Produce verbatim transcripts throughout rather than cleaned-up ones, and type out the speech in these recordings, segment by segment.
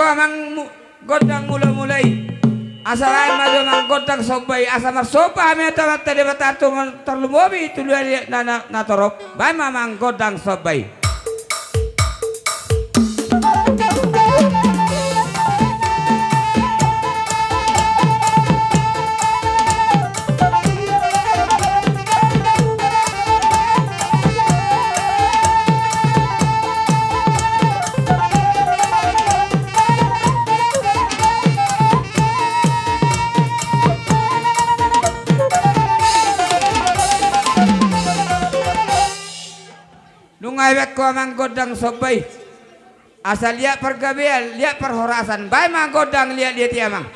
Amang mu-, gondang mula-mula i. Asa baen ma jo amang gondang somba i, asa marsomba hami tu Amanta Debata, tung tarlumobi tu luat na, na, na torop. Baen ma amang gondang somba i. Nunga dibaen ho amang gondang somba i. Asa liat pargabean, liat parhorasan, baen ma gondang liat-liat i amang.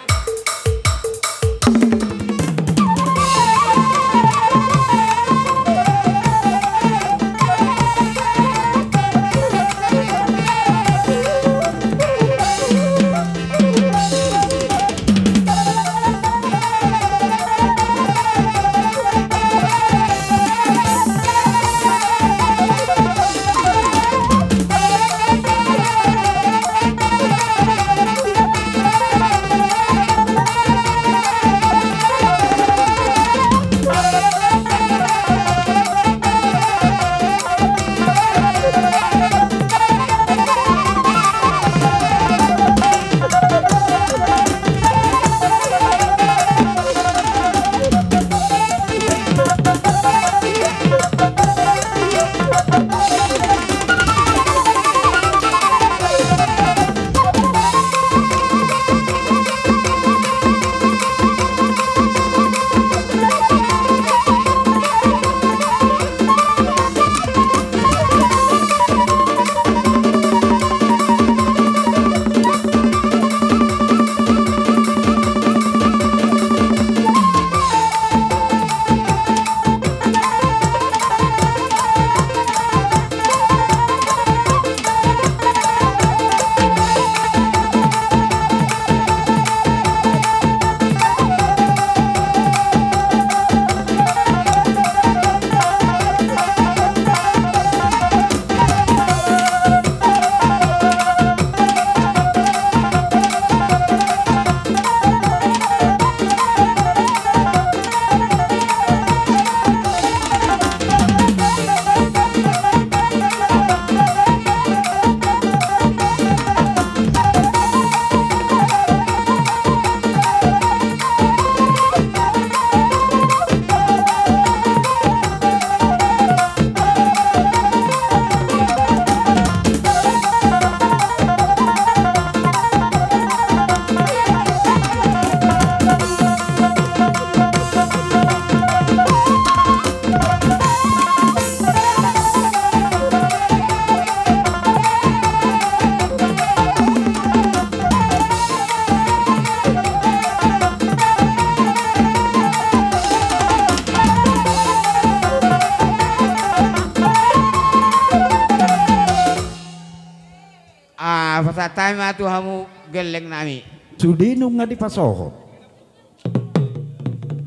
Ah, pasahat hami ma tu hamu gelleng nami. Sude nunga dipasohot.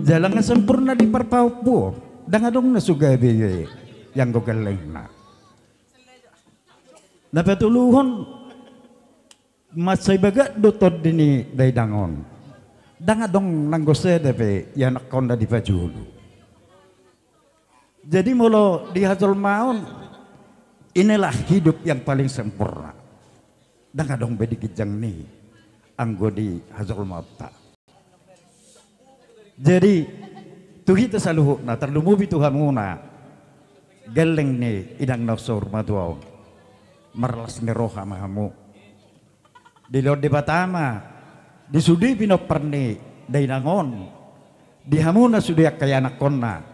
Jala nga sempurna di parpahompu. Ndang adong na so gabe i anggo gellengna. Na patoluhon, mansai bagak do tondi ni dainang on. Ndang adong nanggo sada pe ianakhonna dipajolo. Jadi molo di hajolmaon, inilah hidup yang paling sempurna. Ndang adong be di ginjang ni anggo di hajolmaonta. Jadi tu hita saluhutna, tarlumobi tu hamuna gelleng ni inang na saur matua on, marlas ni roha ma hamu. Dilehon Debata ma di sude pinompar ni dainang on, di hamuna sude angka ianakhonna,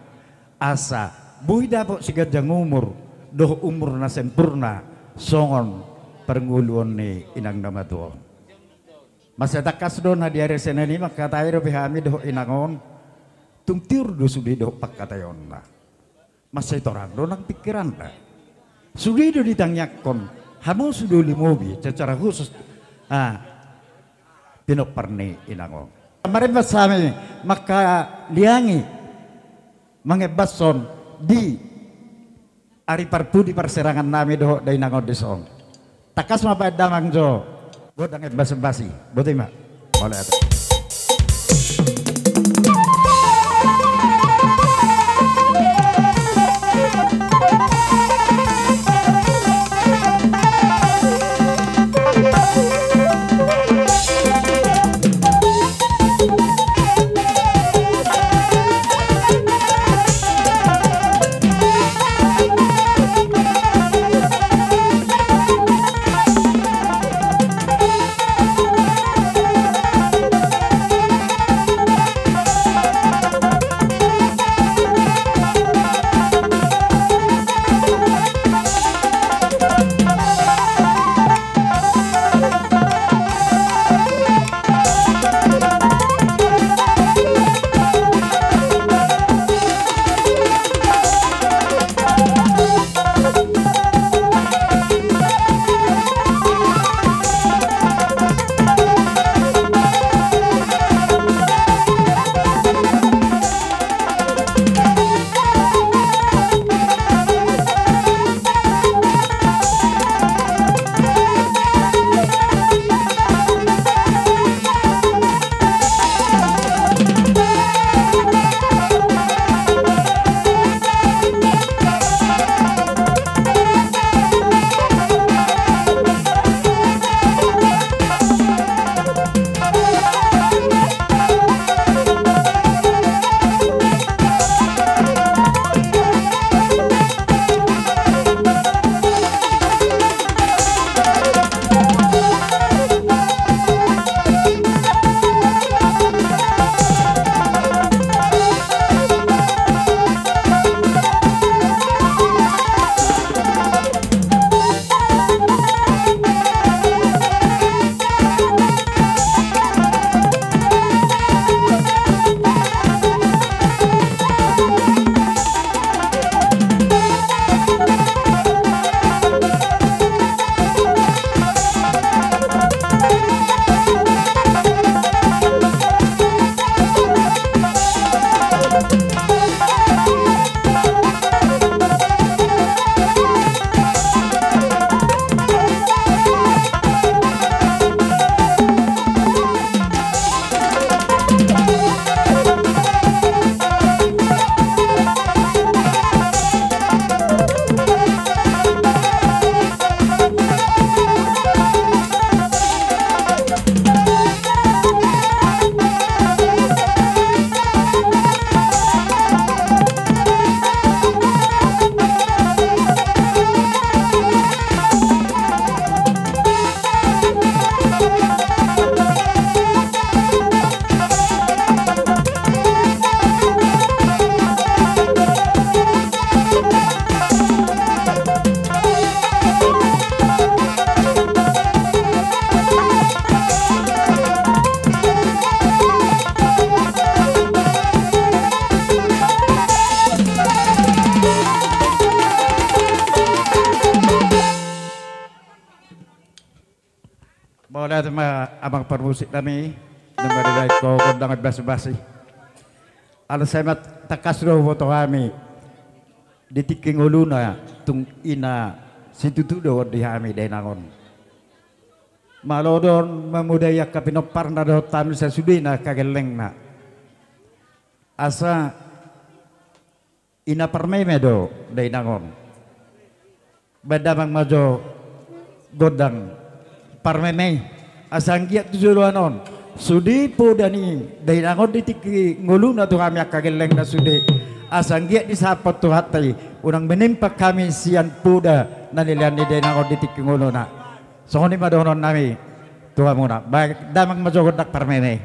asa boi dapot siganjang umur dohot umur na sempurna songon parngoluon ni inang na matua on. Mansai tangkas do na di ari Senin i mangkatai dope hami dohot inang on, tung tiur do sude dohot pangkataionna. Mansai torang do nang pingkiranta. Sude do ditangiangkon hamu sude, lumobi secara khusus, ah, pinompar ni inang on. Marimbas hami mangkaliangi, mangembashon di ari parpudi parsirangan nami dohot dainang on dison. Tangkas ma baen damang jo. Godang Embas Embasi, boti ma. Mauliate. Mauliate ma amang parmusik nami, na mardalan ho gondang Embas Embasi. Ala sai ma tangkas do huboto hami di tingki ngoluna, tung ina situtu do on di hami dainang on. Malo do on mamodai angka pinomparna dohot hami sasudena angka gellengna. Asa ina parmeme do dainang on. Baen damang ma jo gondang parmeme i, asa anggiat tu joloan on sude poda ni dainang on di tingki ngoluna tu hami angka gellengna sude, asa anggiat disahaphon Tuhanta i, unang menimpa hami sian poda na nilean ni dainang on di tingki ngoluna. Songon i ma dohonon nami tu hamuna. Baen damang ma jo gondang parmeme i.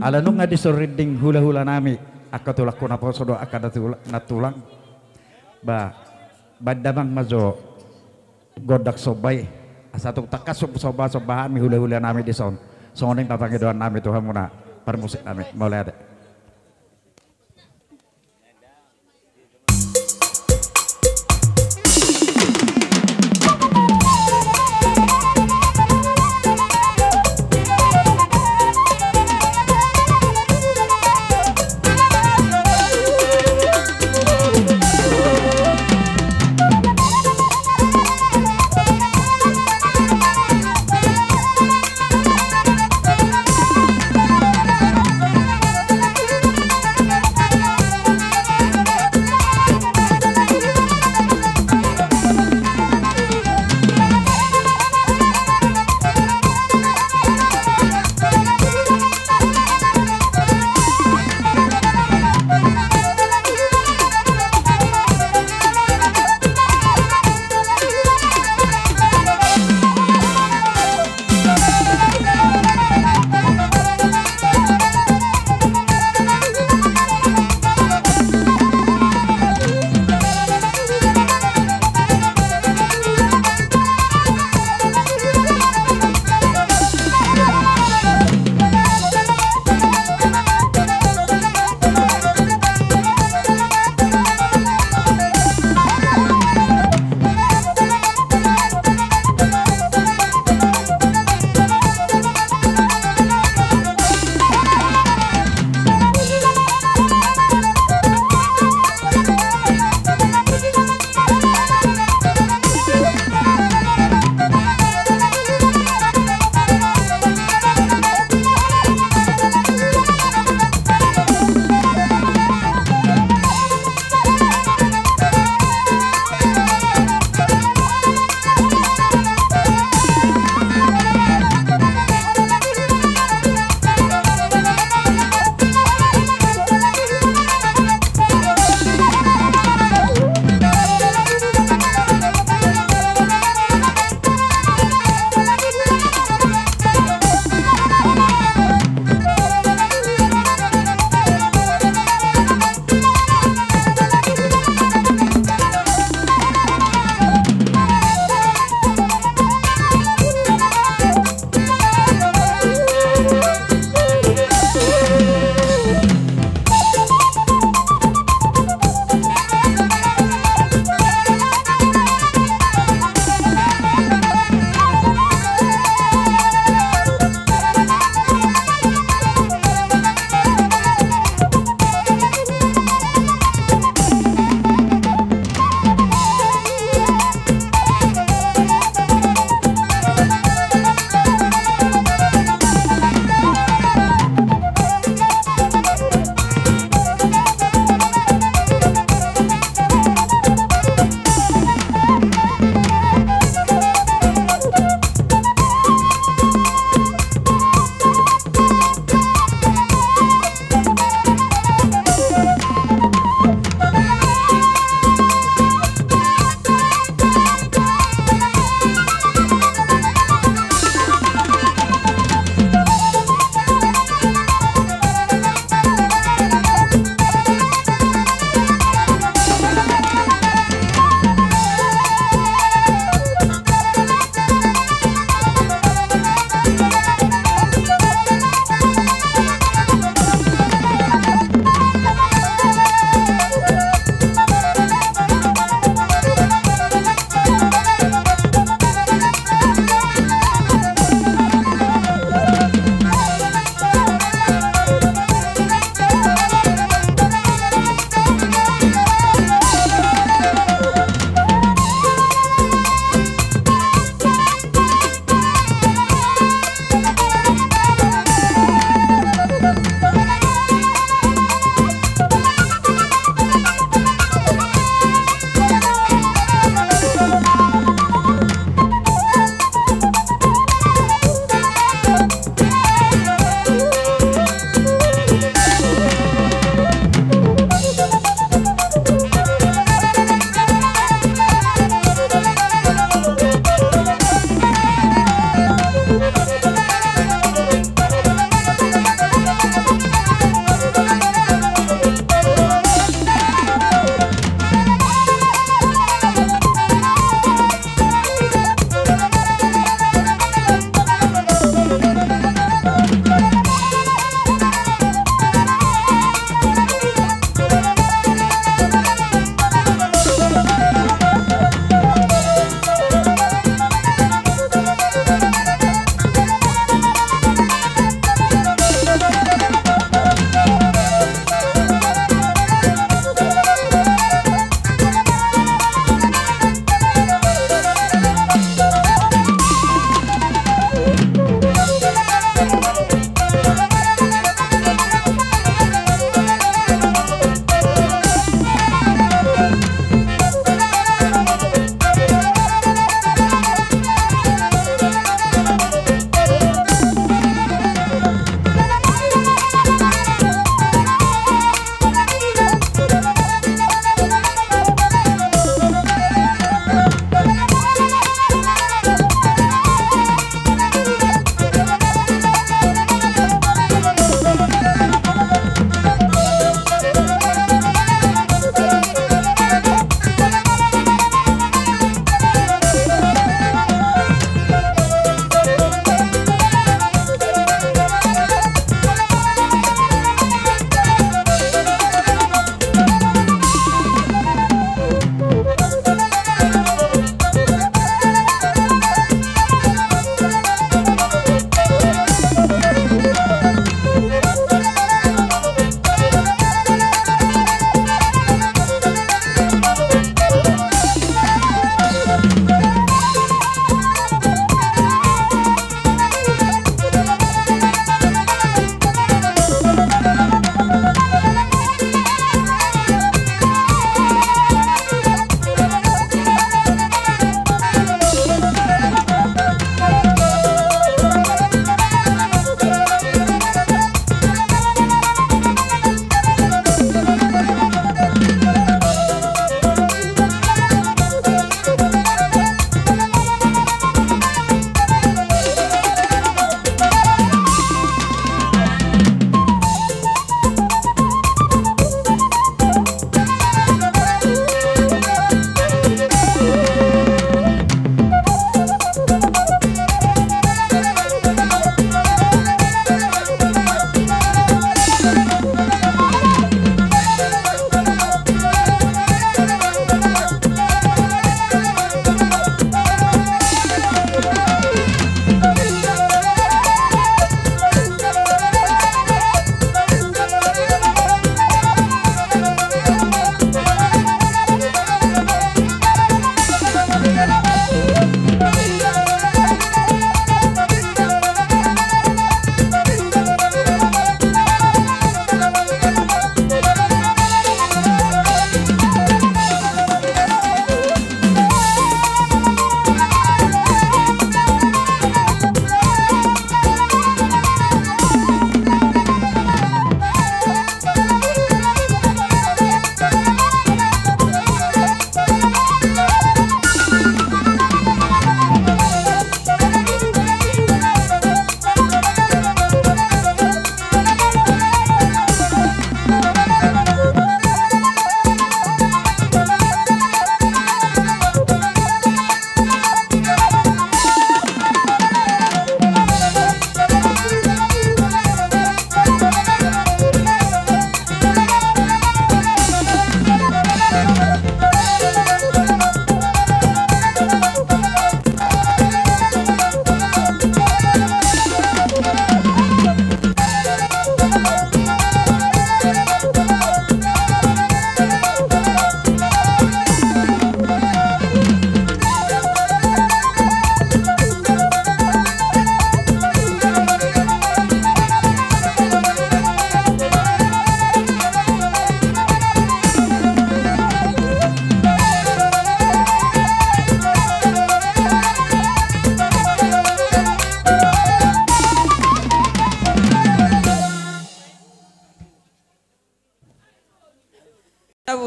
Ala nunga dison rinding hula-hula nami, angka tulangku naposo dohot angka na tula-, na tulang. Ba, baen damang ma jo gondang somba i. Asa tung tangkas somba-sombahan mi hula-hula nami dison. Songon i ma pangidoan nami tu hamuna parmusik nami. Mauliate.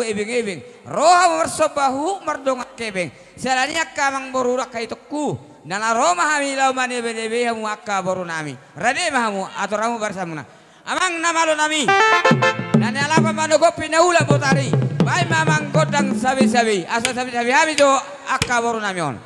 Ebeng-ebeng. Ro hamu marsomba huhut mardongan hepeng. Siala ni i angka amangboru dohot angka itongku, na ro ma hami laho manebenebe hamu angka borunami. Rade ma hamu, atur hamu barisanmuna. Amang na malonami, na nialapan manogopi na ula botari, baen ma amang gondang sabe-sabe, asa sabe-sabe hami jo angka borunami on.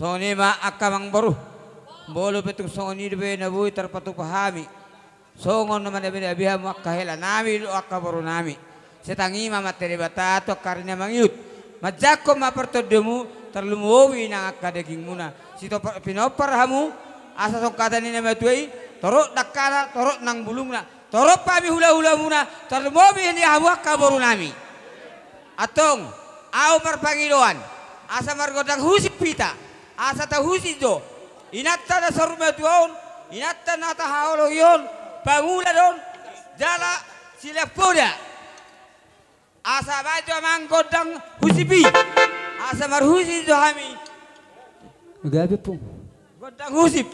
Songon i ma angka amangboru. Molo pe tung songon i dope na boi tarpatupa hami, songon na manabi-nabi hamu angka helanami dohot angka borunami, sai tangi ma amanta Debata tu angka ari na mangihut. Manjangkon ma partondimu, tarlumobi nang angka dagingmuna. Sitopot pinompar hamu, asa songon hata ni na matua i: Torop dangkana, torop nang bulungna, torop hami hula-hulamuna, tarlumobi di hamu angka borunami. Antong, ahu marpangidoan, asa margondang husip hita, asa tahusip jo inanta na saur matua on, inanta na tahaholongi on, pangula do on jala silampoda. Asa baen jo amang gondang husip i, asa marhusip jo hami. Gabe, Pung. Gondang husip.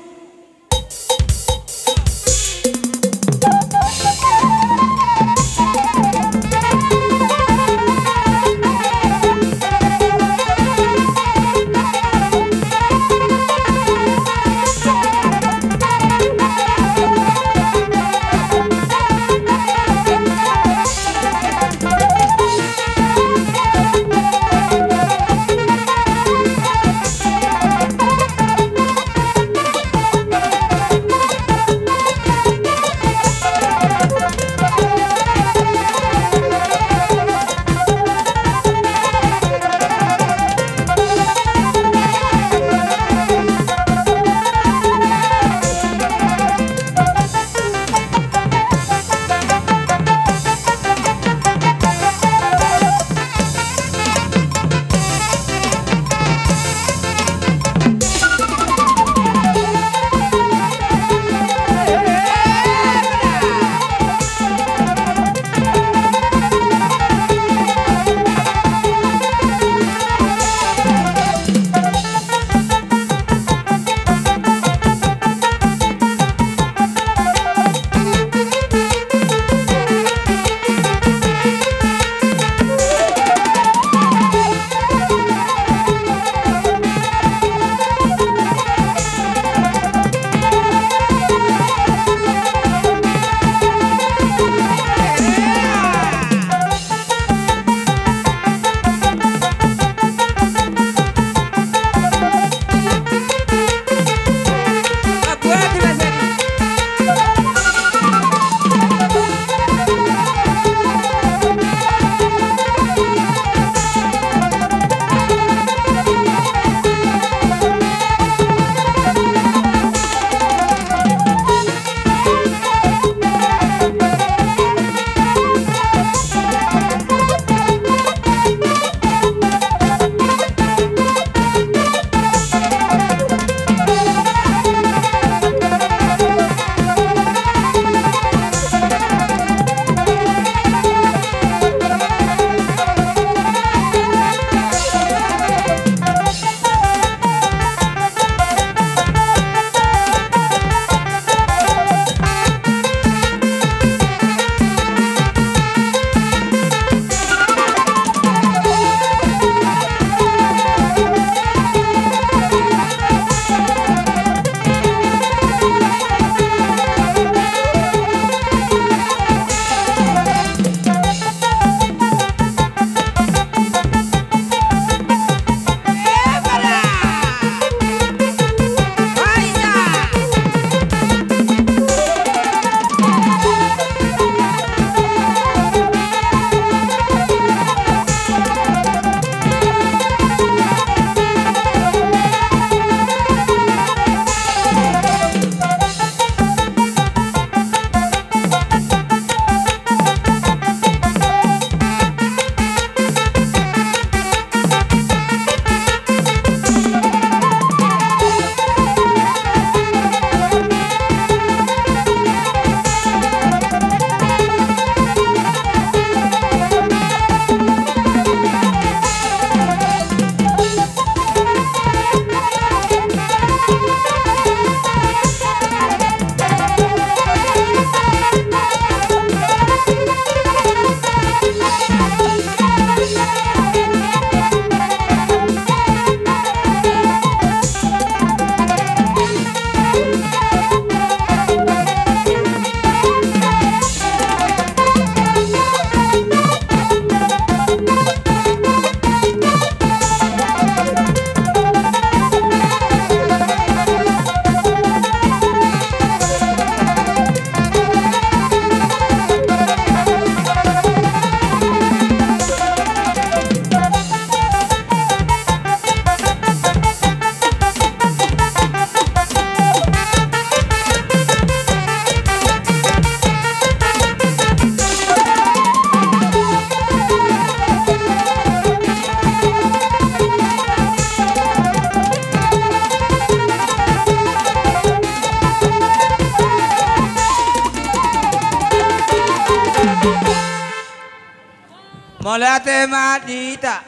Mauliate ma di hita.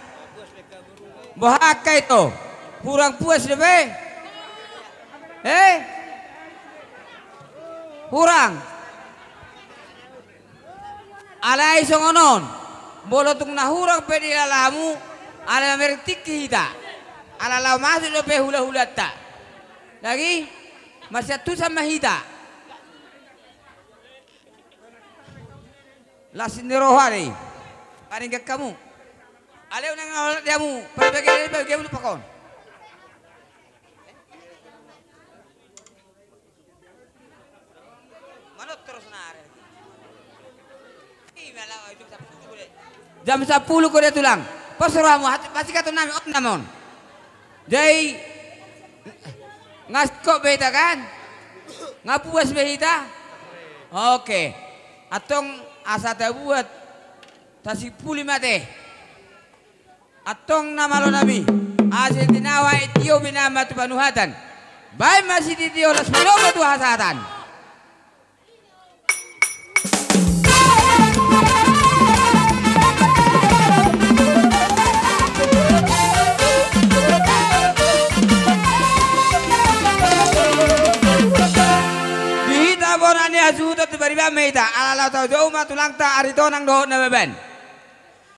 Boha angka ito? Hurang puas dope? Eh? Hurang. Alai songon on, molo tung na hurang pe di lalamu, alai mamereng tingki hita. Ala laho masuk dope hulahulanta. Lagi, masiantusan ma hita. Las ni roha do i. Paringgan hamu. Alai unang na holan di hamu. Parbege, parbege hamu pakon. Manot terus nari. Jam sapuluh kode tulang. Pos rohamu, hat-, pasti kata nami on namon. Jadi, ngas kok be hita kan? Nga puas be hita? Oke. Antong asa tabuat, tasimpuli ma te. Antong na malo nami, asa tinawai tio bina ma tu panuhatan. Baen ma sitio las milo ma tu hasahatan. Di hita bona ni hasuhuton tu pariban ma hita, ala laho tau jou ma tulangta Aritonang dohot Nababan.